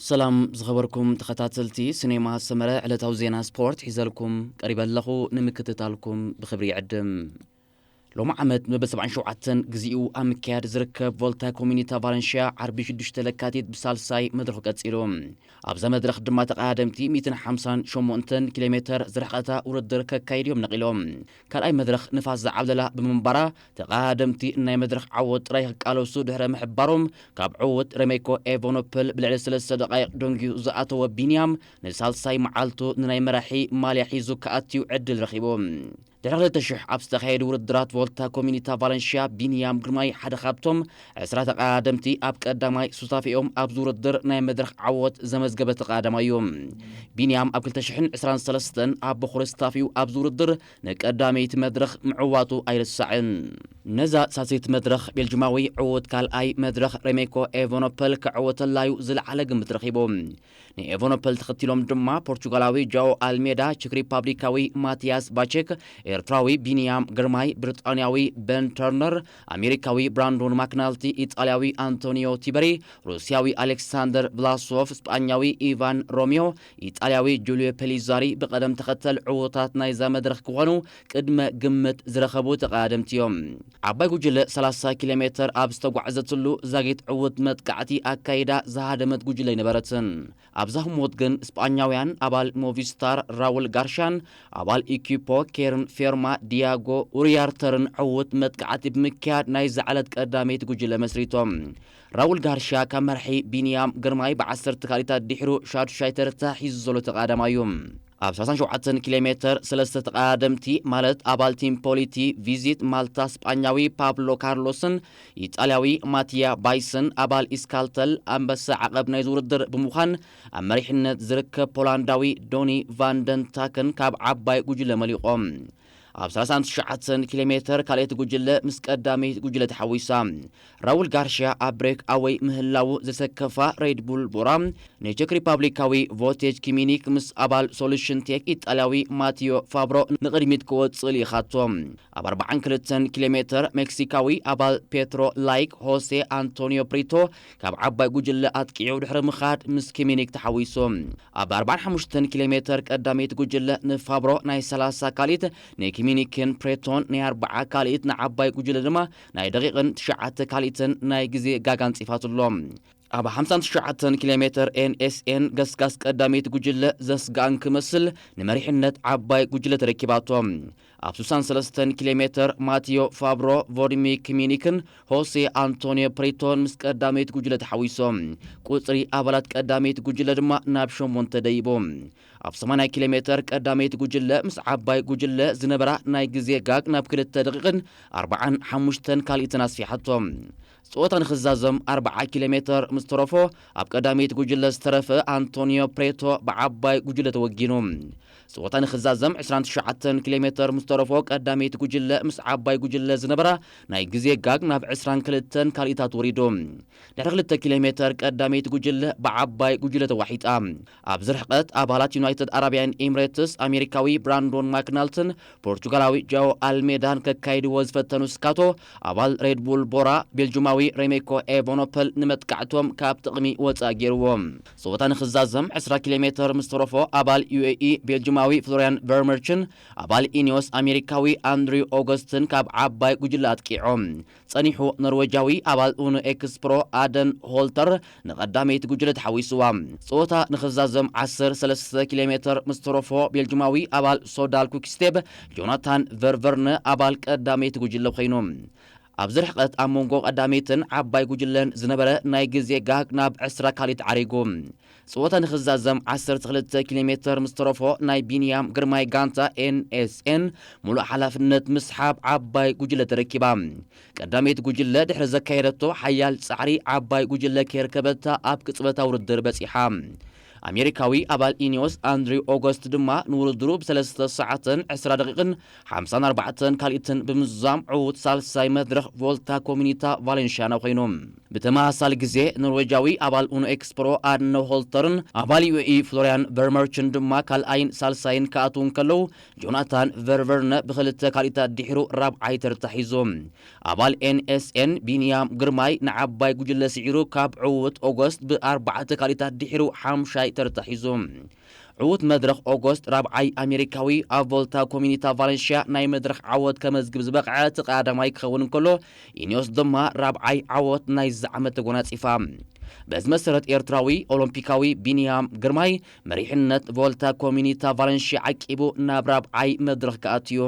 ሰላም ዝኸበርኩም ተኸታተልቲ ሲኔማ ሰመረ፣ ዕለታዊ ዜና ስፖርት ሒዘልኩም ቀሪበ ኣለኹ። ንምክትታልኩም ብኽብሪ ይዕድም። ሎሚ ዓመት መበል ሰብዓን ሸውዓተን ግዚኡ ኣብ ምክያድ ዝርከብ ቮልታ ኮሚኒታ ቫለንሽያ ዓርቢ ሽዱሽተ ለካቲት ብሳልሳይ መድረኹ ቀጺሉ። ኣብዛ መድረኽ ድማ ተቐዳደምቲ ሚእትን ሓምሳን ሸሞንተን ኪሎ ሜተር ዝረሕቐታ ውድድር ከካይዱ እዮም ነቒሎም። ካልኣይ መድረኽ ንፋስ ዝዓብለላ ብምንባራ፣ ተቐዳደምቲ ናይ መድረኽ ዓወት ጥራይ ክቃለሱ ድሕሪ ምሕባሮም፣ ካብ ዕውት ሬሜኮ ኤቨኖፐል ብልዕሊ ሰለስተ ደቓይቕ ደንጊዩ ዝኣተወ ቢንያም፣ ንሳልሳይ መዓልቱ ንናይ መራሒ ማልያ ሒዙ ክኣትዩ ዕድል ረኺቡ። ድሕሪ ክልተ ሽሕ ኣብ ዝተኻየዱ ውድድራት ቮልታ ኮሚኒታ ቫለንሽያ፣ ቢንያም ግርማይ ሓደ ካብቶም ዕስራ ተቐዳደምቲ ኣብ ቀዳማይ ሱታፌኦም ኣብዚ ውድድር ናይ መድረኽ ዓወት ዘመዝገበ ተቐዳዳማይ እዩ። ቢንያም ኣብ ክልተ ሽሕን ዕስራን ሰለስተን ኣብ በኹሪ ሱታፌኡ ኣብዚ ውድድር ንቀዳመይቲ መድረኽ ምዕዋቱ ኣይርሳዕን። ነዛ ሳልሰይቲ መድረኽ ቤልጅማዊ ዕዉት ካልኣይ መድረኽ ሬሜኮ ኤቨኖፐል ክዕወተላዩ ዝለዓለ ግምት ረኺቡ። ንኤቨኖፐል ተኸቲሎም ድማ ፖርቹጋላዊ ጃኦ ኣልሜዳ፣ ቼክ ሪፓብሊካዊ ማቲያስ ባቼክ፣ ኤርትራዊ ቢንያም ግርማይ፣ ብሪጣንያዊ በን ተርነር፣ ኣሜሪካዊ ብራንዶን ማክናልቲ፣ ኢጣልያዊ ኣንቶኒዮ ቲበሪ፣ ሩስያዊ ኣሌክሳንደር ቭላሶቭ፣ ስጳኛዊ ኢቫን ሮሚዮ፣ ኢጣልያዊ ጁልዮ ፔሊዛሪ ብቐደም ተኸተል ዕዉታት ናይዛ መድረኽ ክኾኑ ቅድመ ግምት ዝረኸቡ ተቐዳደምቲ እዮም። ዓባይ ጉጅለ ሰላሳ ኪሎ ሜተር ኣብ ዝተጓዕዘትሉ ዛጊት ዕዉት መጥቃዕቲ ኣካይዳ ዝሃደመት ጉጅለ ኣይነበረትን። ኣብዛ ህሞት ግን ስጳኛውያን ኣባል ሞቪስታር ራውል ጋርሻን ኣባል ኢኪፖ ኬርን ፌርማ ዲያጎ ኡሪያርተርን ዕዉት መጥቃዕቲ ብምክያድ ናይ ዝዓለት ቀዳመይቲ ጉጅለ መስሪቶም። ራውል ጋርሻ ካብ መርሒ ቢንያም ግርማይ ብዓሰርተ ካልኢታት ድሕሩ ሻዱሻይ ተርታ ሒዙ ዘሎ ተቐዳዳማይ እዩ። ኣብ ሰላሳን ሸውዓተን ኪሎ ሜተር ሰለስተ ተቐዳደምቲ ማለት ኣባል ቲም ፖሊቲ ቪዚት ማልታ ስጳኛዊ ፓብሎ ካርሎስን ኢጣልያዊ ማቲያ ባይስን ኣባል ኢስካልተል ኣንበሳ ዓቐብ ናይዚ ውድድር ብምዃን ኣብ መሪሕነት ዝርከብ ፖላንዳዊ ዶኒ ቫንደንታክን ካብ ዓባይ ጉጅለ መሊቖም። ኣብ ሰላሳን ትሽዓተን ኪሎ ሜተር ካልኣይቲ ጉጅለ ምስ ቀዳመይቲ ጉጅለ ተሓዊሳ። ራውል ጋርሽያ ኣብ ብሬክ ኣወይ ምህላዉ ዘሰከፋ ሬድ ቡል ቦራ ንቼክ ሪፓብሊካዊ ቮቴጅ ኪሚኒክ ምስ ኣባል ሶሉሽን ቴክ ኢጣልያዊ ማቲዮ ፋብሮ ንቕድሚት ክወጽእ ልኢኻቶ። ኣብ ኣርባዓን ክልተን ኪሎ ሜተር ሜክሲካዊ ኣባል ፔትሮ ላይክ ሆሴ ኣንቶኒዮ ፕሪቶ ካብ ዓባይ ጉጅለ ኣጥቂዑ ድሕሪ ምኻድ ምስ ኪሚኒክ ተሓዊሱ። ኣብ ኣርባዓን ሓሙሽተን ኪሎ ሜተር ቀዳመይቲ ጉጅለ ንፋብሮ ናይ ሰላሳ ካልኢት ንኪሚኒክን ፕሬቶን ናይ ኣርባዓ ካልኢት ንዓባይ ጉጅለ ድማ ናይ ደቂቕን ትሽዓተ ካልኢትን ናይ ግዜ ጋጋ ኣንጺፋትሎ። ኣብ ሓምሳን ትሽዓተን ኪሎ ሜተር ኤንኤስኤን ገስጋስ ቀዳመይቲ ጉጅለ ዘስጋእን ክመስል ንመሪሕነት ዓባይ ጉጅለ ተረኪባቶ። ኣብ ስሳን ሰለስተን ኪሎ ሜተር ማቲዮ ፋብሮ፣ ቮዲሚር ኪሚኒክን ሆሴ ኣንቶኒዮ ፕሪቶን ምስ ቀዳመይቲ ጉጅለ ተሓዊሶም። ቁጽሪ ኣባላት ቀዳመይቲ ጉጅለ ድማ ናብ ሸሞንተ ደይቡ። ኣብ ሰማንያ ኪሎ ሜተር ቀዳመይቲ ጉጅለ ምስ ዓባይ ጉጅለ ዝነበራ ናይ ግዜ ጋግ ናብ ክልተ ደቂቕን ኣርባዓን ሓሙሽተን ካልኢትን ኣስፊሓቶ። ጸወታ ንኽዛዘም ኣርብዓ ኪሎ ሜተር ምስ ተረፎ፣ ኣብ ቀዳመይቲ ጉጅለ ዝተረፈ ኣንቶኒዮ ፕሬቶ ብዓባይ ጉጅለ ተወጊኑ። ጸወታ ንኽዛዘም ዕስራን ትሽዓተን ኪሎ ሜተር ምስ ተረፎ፣ ቀዳመይቲ ጉጅለ ምስ ዓባይ ጉጅለ ዝነበራ ናይ ግዜ ጋግ ናብ ዕስራን ክልተን ካልኢታት ወሪዱ። ድሕሪ ክልተ ኪሎ ሜተር ቀዳመይቲ ጉጅለ ብዓባይ ጉጅለ ተዋሒጣ። ኣብዚ ርሕቀት ኣባላት ዩናይትድ ኣረብያን ኤምሬትስ ኣሜሪካዊ ብራንዶን ማክናልትን ፖርቹጋላዊ ጃኦ ኣልሜዳን ከካይድዎ ዝፈተኑ ስካቶ፣ ኣባል ሬድ ቡል ቦራ ቤልጁማዊ ሬሜኮ ኤቨኖፐል ንመጥቃዕቶም ካብ ጥቕሚ ወጻኢ ገይርዎ። ጸወታ ንኽዛዘም ዕስራ ኪሎ ሜተር ምስ ተረፎ ኣባል ዩኤኢ ቤልጁማዊ ፍሎሪያን ቨርመርችን ኣባል ኢኒዮስ ኣሜሪካዊ ኣንድሪው ኦገስትን ካብ ዓባይ ጉጅለ ኣጥቂዖም። ጸኒሑ ኖርዌጃዊ ኣባል ኡኖ ኤክስፕሮ ኣደን ሆልተር ንቐዳመይቲ ጉጅለ ተሓዊስዋ። ጸወታ ንኽዛዘም ዓሰርተ ሰለስተ ኪሎ ሜተር ምስ ተረፎ ቤልጅማዊ ኣባል ሶዳል ኩክስቴብ ጆናታን ቨርቨርነ ኣባል ቀዳመይቲ ጉጅለ ኮይኑ። ኣብዚ ርሕቀት ኣብ መንጎ ቀዳመይትን ዓባይ ጉጅለን ዝነበረ ናይ ግዜ ጋግ ናብ ዕስራ ካልኢት ዓሪጉ። ጸወታ ንኽዛዘም ዓሰርተ ክልተ ኪሎ ሜተር ምስ ተረፎ ናይ ቢንያም ግርማይ ጋንታ ኤንኤስኤን ሙሉእ ሓላፍነት ምስሓብ ዓባይ ጉጅለ ተረኪባ። ቀዳመይቲ ጉጅለ ድሕሪ ዘካየደቶ ሓያል ጻዕሪ ዓባይ ጉጅለ ከየርከበታ ኣብ ቅጽበታ ውድድር በጺሓ። ኣሜሪካዊ ኣባል ኢኒዮስ ኣንድሪው ኦገስት ድማ ንውድድሩ ብሰለስተ ሰዓትን ዕስራ ደቂቕን ሓምሳን ኣርባዕተን ካልኢትን ብምዝዛም ዕዉት ሳልሳይ መድረኽ ቮልታ ኮሚኒታ ቫሌንሽያና ኮይኑ። ብተመሳሳሊ ግዜ ኖርዌጃዊ ኣባል ኡኖ ኤክስፕሮ ኣድነ ሆልተርን ኣባል ዩ ኤ ኢ ፍሎሪያን ቨርመርችን ድማ ካልኣይን ሳልሳይን ክኣትዉ እንከለዉ፣ ጆናታን ቨርቨርነ ብኽልተ ካልኢታት ድሒሩ ራብዓይ ተርታ ሒዙ። ኣባል ኤን ኤስ ኤን ቢንያም ግርማይ ንዓባይ ጉጅለ ስዒሩ ካብ ዕዉት ኦገስት ብኣርባዕተ ካልኢታት ድሒሩ ሓምሻይ ተርታ ሒዙ። ዕዉት መድረኽ ኦጎስት ራብዓይ ኣሜሪካዊ ኣብ ቮልታ ኮሚኒታ ቫለንሽያ ናይ መድረኽ ዓወት ከመዝግብ ዝበቕዐ እቲ ቀዳማይ ክኸውን እንከሎ፣ ኢኒዮስ ድማ ራብዓይ ዓወት ናይዚ ዓመት ተጎናጺፋ። በዚ መሰረት ኤርትራዊ ኦሎምፒካዊ ቢንያም ግርማይ መሪሕነት ቮልታ ኮሚኒታ ቫለንሽያ ዓቂቡ ናብ ራብዓይ መድረኽ ክኣትዩ።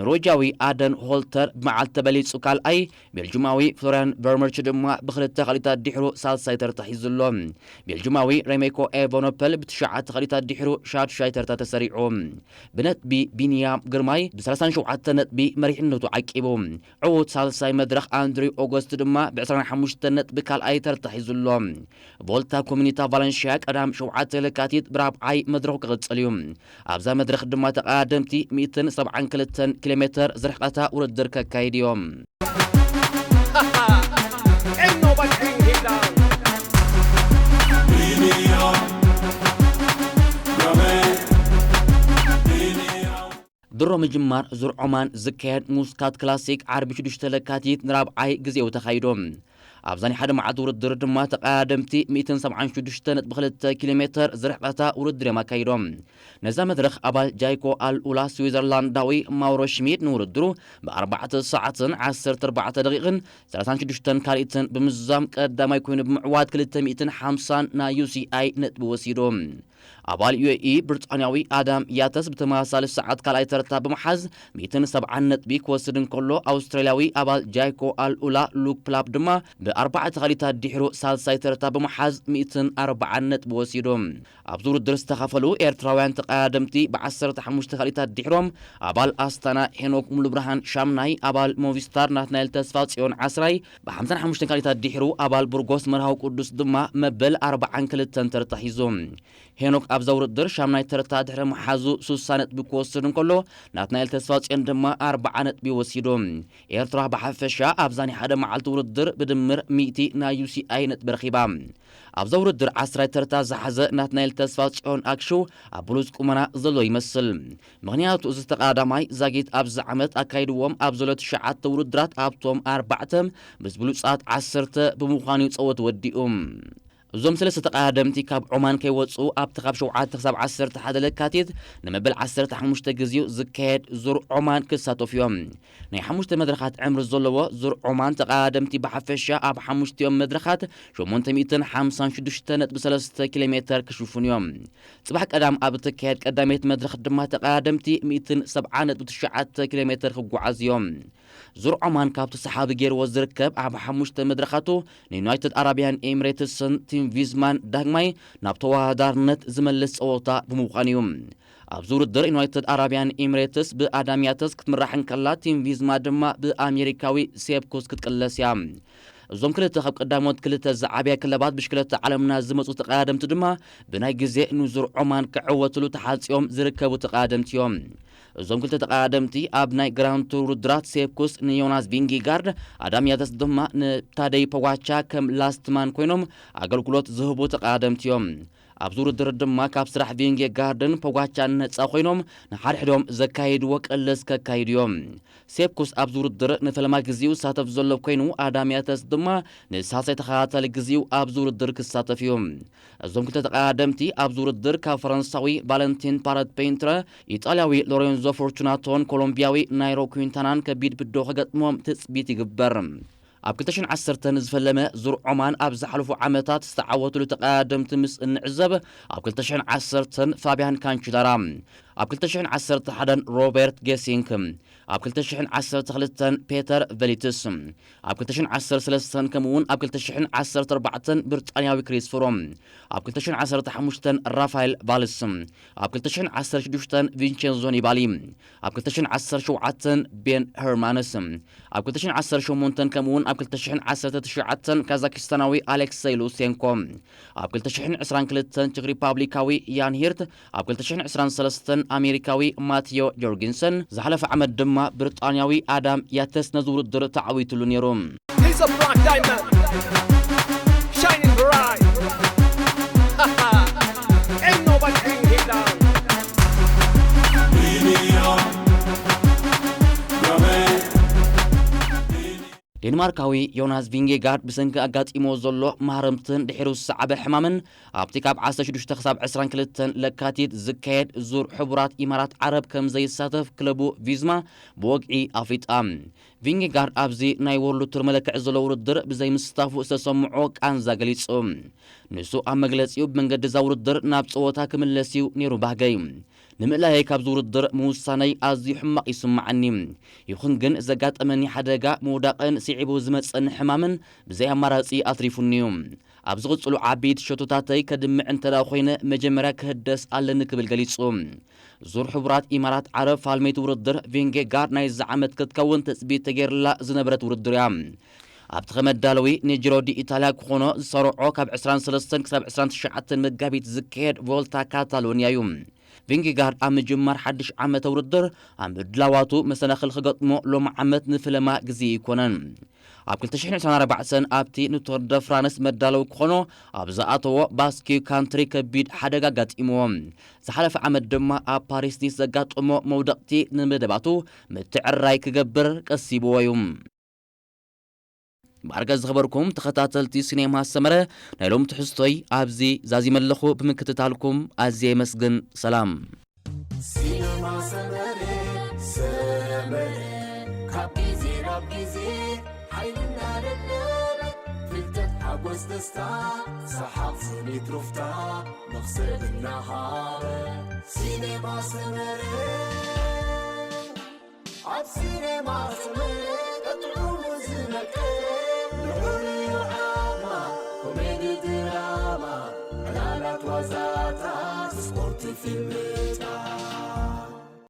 ኖርዌጃዊ ኣደን ሆልተር ብመዓልቲ ተበሊጹ ካልኣይ፣ ቤልጁማዊ ፍሎሪያን ቨርመርች ድማ ብኽልተ ካልኢታት ድሕሩ ሳልሳይ ተርታ ሒዙ ኣሎ። ቤልጁማዊ ሬሜኮ ኤቨኖፐል ብትሽዓተ ካልኢታት ድሕሩ ሻድሻይ ተርታ ተሰሪዑ። ብነጥቢ ቢንያም ግርማይ ብ ሰላሳን ሸውዓተ ነጥቢ መሪሕነቱ ዓቂቡ። ዕዉት ሳልሳይ መድረኽ ኣንድሪው ኦገስት ድማ ብ ዕስራን ሓሙሽተን ነጥቢ ካልኣይ ተርታ ሒዙ ኣሎ። ቮልታ ኮሚኒታ ቫለንሽያ ቀዳም ሸውዓተ ለካቲት ብራብዓይ መድረኹ ክቕጽል እዩ። ኣብዛ መድረኽ ድማ ተቐዳደምቲ ሚእትን ሰብዓን ክልተን ኪሎ ሜተር ዝርሕቐታ ውድድር ከካይድ እዮም። ድሮ ምጅማር ዙር ዖማን ዝካየድ ሙስካት ክላሲክ ዓርቢ ሽዱሽተ ለካቲት ንራብዓይ ግዜኡ ተኻይዱ። ኣብዛ ናይ ሓደ መዓልቲ ውድድር ድማ ተቐዳደምቲ ሚእትን ሰብዓን ሽዱሽተ ነጥቢ ክልተ ኪሎ ሜተር ዝርሕቐታ ውድድር እዮም ኣካይዶም። ነዛ መድረኽ ኣባል ጃይኮ ኣልኡላ ስዊዘርላንዳዊ ማውሮ ሽሚድ ንውድድሩ ብኣርባዕተ ሰዓትን ዓሰርተ ኣርባዕተ ደቂቕን ሰላሳን ሽዱሽተን ካልኢትን ብምዝዛም ቀዳማይ ኮይኑ ብምዕዋት ክልተ ሚእትን ሓምሳን ናይ ዩ ሲ ኣይ ነጥቢ ወሲዱ። ኣባል ዩ ኤ ኢ ብሪጣንያዊ ኣዳም ያተስ ብተመሳሳሊ ሰዓት ካልኣይ ተርታ ብምሓዝ ሚእትን ሰብዓን ነጥቢ ክወስድ እንከሎ፣ ኣውስትራልያዊ ኣባል ጃይኮ ኣልኡላ ሉክ ፕላፕ ድማ ብኣርባዕተ ካልኢታት ድሕሩ ሳልሳይ ተርታ ብምሓዝ ሚእትን ኣርባዓን ነጥቢ ወሲዱ። ኣብዚ ውድድር ዝተኻፈሉ ኤርትራውያን ተቐዳደምቲ ብዓሰርተ ሓሙሽተ ካልኢታት ድሕሮም ኣባል ኣስታና ሄኖክ ሙሉብርሃን ሻምናይ፣ ኣባል ሞቪስታር ናትናኤል ተስፋ ጽዮን ዓስራይ፣ ብሓምሳን ሓሙሽተን ካልኢታት ድሕሩ ኣባል ቡርጎስ መርሃዊ ቅዱስ ድማ መበል ኣርባዓን ክልተን ተርታ ሒዙ። ሄኖክ ኣብዛ ውድድር ሻምናይ ተርታ ድሕሪ ምሓዙ ሱሳ ነጥቢ ክወስድ እንከሎ፣ ናትናኤል ተስፋጽዮን ድማ ኣርብዓ ነጥቢ ወሲዱ። ኤርትራ ብሓፈሻ ኣብዛ ናይ ሓደ መዓልቲ ውድድር ብድምር ሚእቲ ናይ ዩ ሲ ኣይ ነጥቢ ረኺባ። ኣብዛ ውድድር ዓስራይ ተርታ ዝሓዘ ናትናኤል ተስፋጽዮን ኣክሽው ኣብ ብሉጽ ቁመና ዘሎ ይመስል። ምኽንያቱ እዚ ተቐዳዳማይ ዛጊት ኣብዚ ዓመት ኣካይድዎም ኣብ ዘሎ ትሽዓተ ውድድራት ኣብቶም ኣርባዕተ ምስ ብሉጻት ዓሰርተ ብምዃኑ እዩ ጸወት ወዲኡ። እዞም ሰለስተ ተቐዳደምቲ ካብ ዖማን ከይወጹ ኣብቲ ካብ ሸውዓተ ክሳብ ዓሰርተ ሓደ ለካቲት ንመበል ዓሰርተ ሓሙሽተ ግዜኡ ዝካየድ ዙር ዖማን ክሳተፉ እዮም። ናይ ሓሙሽተ መድረኻት ዕምሪ ዘለዎ ዙር ዖማን ተቐዳደምቲ ብሓፈሻ ኣብ ሓሙሽቲኦም መድረኻት ሸሞንተ ሚእትን ሓምሳን ሽዱሽተ ነጥቢ ሰለስተ ኪሎ ሜተር ክሽፍኑ እዮም። ጽባሕ ቀዳም ኣብ እትካየድ ቀዳመይቲ መድረኽ ድማ ተቐዳደምቲ ሚእትን ሰብዓ ነጥቢ ትሽዓተ ኪሎ ሜተር ክጓዓዙ እዮም። ዙር ዖማን ካብቲ ሰሓቢ ገይርዎ ዝርከብ ኣብ ሓሙሽተ መድረኻቱ ንዩናይትድ ኣረብያን ኤሚሬትስን ቲም ቪዝማን ዳግማይ ናብ ተወዳዳርነት ዝመልስ ጸወታ ብምዃኑ እዩ። ኣብዚ ውድድር ዩናይትድ ኣረብያን ኤሚሬትስ ብኣዳም ያተስ ክትምራሕ እንከላ፣ ቲም ቪዝማ ድማ ብኣሜሪካዊ ሴፕኩስ ክትቅለስ እያ። እዞም ክልተ ካብ ቀዳሞት ክልተ ዝዓብያ ክለባት ብሽክለታ ዓለምና ዝመጹ ተቐዳደምቲ ድማ ብናይ ግዜ ንዙር ዖማን ክዕወትሉ ተሓጽዮም ዝርከቡ ተቐዳደምቲ እዮም። እዞም ክልተ ተቐዳደምቲ ኣብ ናይ ግራንድ ቱር ውድድራት ሴፕኩስ ንዮናስ ቪንጊጋርድ፣ ኣዳም ያተስ ድማ ንታደይ ፖጋቻ ከም ላስትማን ኮይኖም ኣገልግሎት ዝህቡ ተቐዳደምቲ እዮም። ኣብዚ ውድድር ድማ ካብ ስራሕ ቪንጌጋርድን ፖጋቻን ነጻ ኮይኖም ንሓድሕዶም ዘካይድዎ ቅልስ ከካይዱ እዮም። ሴፕኩስ ኣብዚ ውድድር ንፈለማ ግዜኡ ዝሳተፍ ዘሎ ኮይኑ፣ ኣዳም ያተስ ድማ ንሳልሳይ ተኸታታሊ ግዜኡ ኣብዚ ውድድር ክሳተፍ እዩ። እዞም ክልተ ተቐዳደምቲ ኣብዚ ውድድር ካብ ፈረንሳዊ ቫለንቲን ፓረት ፔንትረ፣ ኢጣልያዊ ሎሬንዞ ፎርቹናቶን ኮሎምቢያዊ ናይሮ ኩንታናን ከቢድ ብድሆ ከገጥሞም ትጽቢት ይግበር። ኣብ ክልተ ሽሕን ዓሰርተን ዝፈለመ ዙር ዖማን ኣብ ዝሓለፉ ዓመታት ዝተዓወትሉ ተቐዳደምቲ ምስ እንዕዘብ፣ ኣብ ክልተ ሽሕን ዓሰርተን ፋብያን ካንችላራ፣ ኣብ ክልተ ሽሕን ዓሰርተ ሓደን ሮበርት ጌሲንክ፣ ኣብ ክልተ ሽሕን ዓሰርተ ክልተን ፔተር ቨሊትስ፣ ኣብ ክልተ ሽሕን ዓሰርተ ሰለስተን ከምኡ እውን ኣብ ክልተ ሽሕን ዓሰርተ ኣርባዕተን ብሪጣንያዊ ክሪስ ፍሮም፣ ኣብ ክልተ ሽሕን ዓሰርተ ሓሙሽተን ራፋኤል ቫልስ፣ ኣብ ክልተ ሽሕን ዓሰርተ ሽዱሽተን ቪንቸንዞ ኒባሊ፣ ኣብ ክልተ ሽሕን ዓሰርተ ሸውዓተን ቤን ሄርማንስ፣ ኣብ ክልተ ሽሕን ዓሰርተ ሸሞንተን ከምኡ እውን ኣብ ክልተ ሽሕን ዓሰርተ ትሽዓተን ካዛኪስታናዊ ኣሌክሰይ ሉሴንኮ፣ ኣብ ክልተ ሽሕን ዕስራን ክልተን ቼክ ሪፓብሊካዊ ያን ሂርት፣ ኣብ ክልተ ሽሕን ዕስራን ሰለስተን ኣሜሪካዊ ማቲዮ ጆርጊንሰን፣ ዝሓለፈ ዓመት ድማ ብሪጣንያዊ ኣዳም ያተስ ነዚ ውድድር ተዓዊትሉ ነይሩ። He's a black Diamond, shining bright. Ain't nobody bring him down. ዴንማርካዊ ዮናስ ቪንጌጋርድ ብሰንኪ ኣጋጢሞ ዘሎ ማህረምትን ድሒሩ ዝሰዓበ ሕማምን ኣብቲ ካብ ዓሰርተ ሽዱሽተ ክሳብ ዕስራን ክልተን ለካቲት ዝካየድ ዙር ሕቡራት ኢማራት ዓረብ ከም ዘይሳተፍ ክለቡ ቪዝማ ብወግዒ ኣፍሊጣ። ቪንጌጋርድ ኣብዚ ናይ ወርልድ ቱር መለክዒ ዘሎ ውድድር ብዘይምስታፉ ዝተሰምዖ ቃንዛ ገሊጹ። ንሱ ኣብ መግለጺኡ ብመንገዲ እዛ ውድድር ናብ ጸወታ ክምለስ እዩ ነይሩ ባህገይ። ንምእላየይ ካብዚ ውድድር ምውሳነይ ኣዝዩ ሕማቕ ይስምዓኒ። ይኹን ግን ዘጋጠመኒ ሓደጋ ምውዳቕን ስዒቡ ዝመጸኒ ሕማምን ብዘይ ኣማራጺ ኣትሪፉኒ እዩ። ኣብ ዝቕጽሉ ዓበይቲ ሸቶታተይ ከድምዕ እንተ ደኣ ኮይነ መጀመርያ ክህደስ ኣለኒ ክብል ገሊጹ። ዙር ሕቡራት ኢማራት ዓረብ ፋልመይቲ ውድድር ቪንጌጋርድ ናይዚ ዓመት ክትከውን ትጽቢት ተገይርላ ዝነበረት ውድድር እያ። ኣብቲ ከመዳለዊ ንጅሮ ዲ ኢታልያ ክኾኖ ዝሰርዖ ካብ ዕስራን ሰለስተን ክሳብ ዕስራን ትሽዓተን መጋቢት ዝካየድ ቮልታ ካታሎንያ እዩ። ቪንጌጋርድ ኣብ ምጅማር ሓድሽ ዓመተ ውድድር ኣብ ምድላዋቱ መሰናኽል ክገጥሞ ሎሚ ዓመት ንፍለማ ግዜ ኣይኮነን። ኣብ ክልተ ሽሕን ዕስራን ኣርባዕተን ኣብቲ ንቶር ደ ፍራንስ መዳለዊ ክኾኖ ኣብ ዝኣተዎ ባስኪ ካንትሪ ከቢድ ሓደጋ ኣጋጢምዎ። ዝሓለፈ ዓመት ድማ ኣብ ፓሪስ ኒስ ዘጋጠሞ መውደቕቲ ንመደባቱ ምትዕርራይ ክገብር ቀሲብዎ እዩ። ብኣርገ ዝኸበርኩም ተኸታተልቲ ሲኔማ ሰመረ ናይ ሎም ትሕዝቶይ ኣብዚ ዛዚመ ኣለኹ። ብምክትታልኩም ኣዝየ የመስግን። ሰላም። ሲኔማ ሰመረ ሰመረ ካብ ግዜ ናብ ግዜ ሓይልና ደለበ ፍልጠት ሓጎስ ደስታ ሰሓቕ ስኒት ሩፍታ መኽሰብ እናሃበ ሲኔማ ሰመረ ኣብ ሲኔማ ሰመረ ቀጥዑ ዝመቀ ልዑል ዓማ ኮሜዲ ድራማ ዕላላት ዋዛታት ስፖርት ፊልም